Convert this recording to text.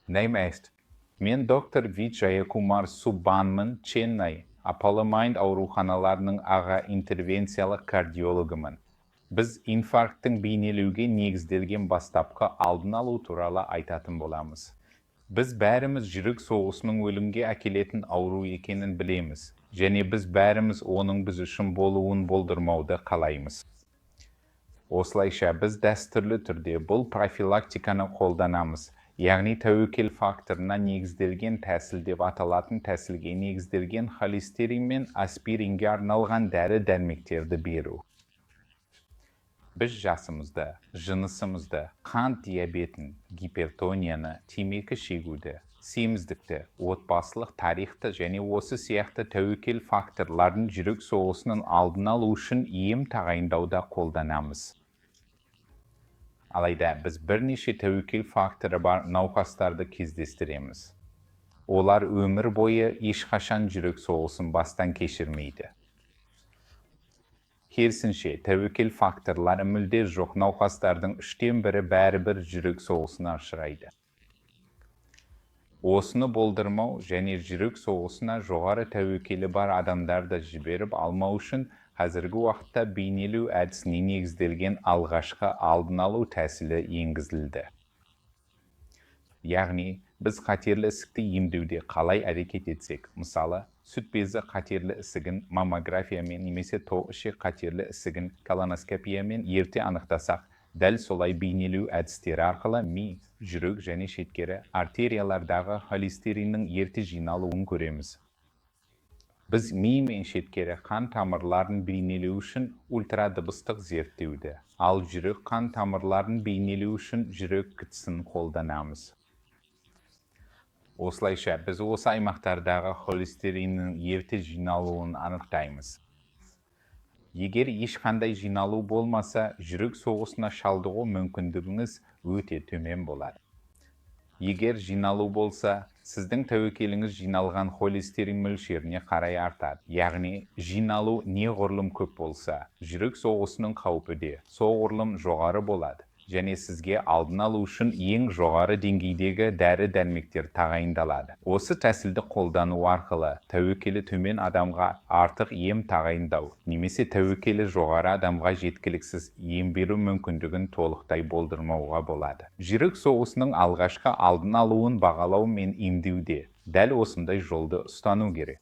Neymeist. Мен доктор Виджаякумар Суббанмын, Ченнай, Аполло Майнд ауруханаларының аға интервенциялық кардиологымын. Біз инфаркттің бейнелеуге негізделген бастапқы алдын алу туралы айтатын боламыз. Біз бәріміз жүрек соғысының өлімге әкелетін ауру екенін білеміз және біз бәріміз оның біз үшін болуын болдырмауды қалаймыз. Осылайша, біз дәстүрлі түрде бұл профилактиканы қолданамыз, яғни тәуекел факторына негізделген тәсіл деп аталатын тәсілге негізделген холестерин мен аспиринге арналған дәрі-дәрмектерді беру. Біз жасымызды, жынысымызды, қант диабетін, гипертонияны, темекі шегуді, семіздікті, отбасылық тарихты және осы сияқты тәуекел факторларын жүрек соғысының алдын алу үшін ем тағайындауда қолданамыз. Алайда біз бірнеше тәуекел факторы бар науқастарды кездестіреміз. Олар өмір бойы ешқашан жүрек соғысын бастан кешірмейді. Керісінше, тәуекел факторлары мүлде жоқ науқастардың үштен бірі бәрібір жүрек соғысына ұшырайды. Осыны болдырмау және жүрек соғысына жоғары тәуекелі бар адамдарды жіберіп алмау үшін қазіргі уақытта бейнелеу әдісіне негізделген алғашқы алдын алу тәсілі енгізілді. Яғни, біз қатерлі ісікті емдеуде қалай әрекет етсек, мысалы, сүт безі қатерлі ісігін маммографиямен немесе тоқ ішек қатерлі ісігін колоноскопиямен ерте анықтасақ, дәл солай бейнелеу әдістері арқылы ми, жүрек және шеткері артериялардағы холестериннің ерте жиналуын көреміз. Біз ми мен шеткері қан тамырларын бейнелеу үшін ультрадыбыстық зерттеуді, ал жүрек қан тамырларын бейнелеу үшін жүрек КТ-сын қолданамыз. Осылайша, біз осы аймақтардағы холестериннің ерте жиналуын анықтаймыз. Егер ешқандай жиналу болмаса, жүрек соғысына шалдығу мүмкіндігіңіз өте төмен болады. Егер жиналу болса, сіздің тәуекеліңіз жиналған холестерин мөлшеріне қарай артады. Яғни, жиналу неғұрлым көп болса, жүрек соғысының қаупі де соғұрлым жоғары болады және сізге алдын алу үшін ең жоғары деңгейдегі дәрі-дәрмектер тағайындалады. Осы тәсілді қолдану арқылы тәуекелі төмен адамға артық ем тағайындау немесе тәуекелі жоғары адамға жеткіліксіз ем беру мүмкіндігін толықтай болдырмауға болады. Жүрек соғысының алғашқы алдын алуын бағалау мен емдеуде дәл осындай жолды ұстану керек.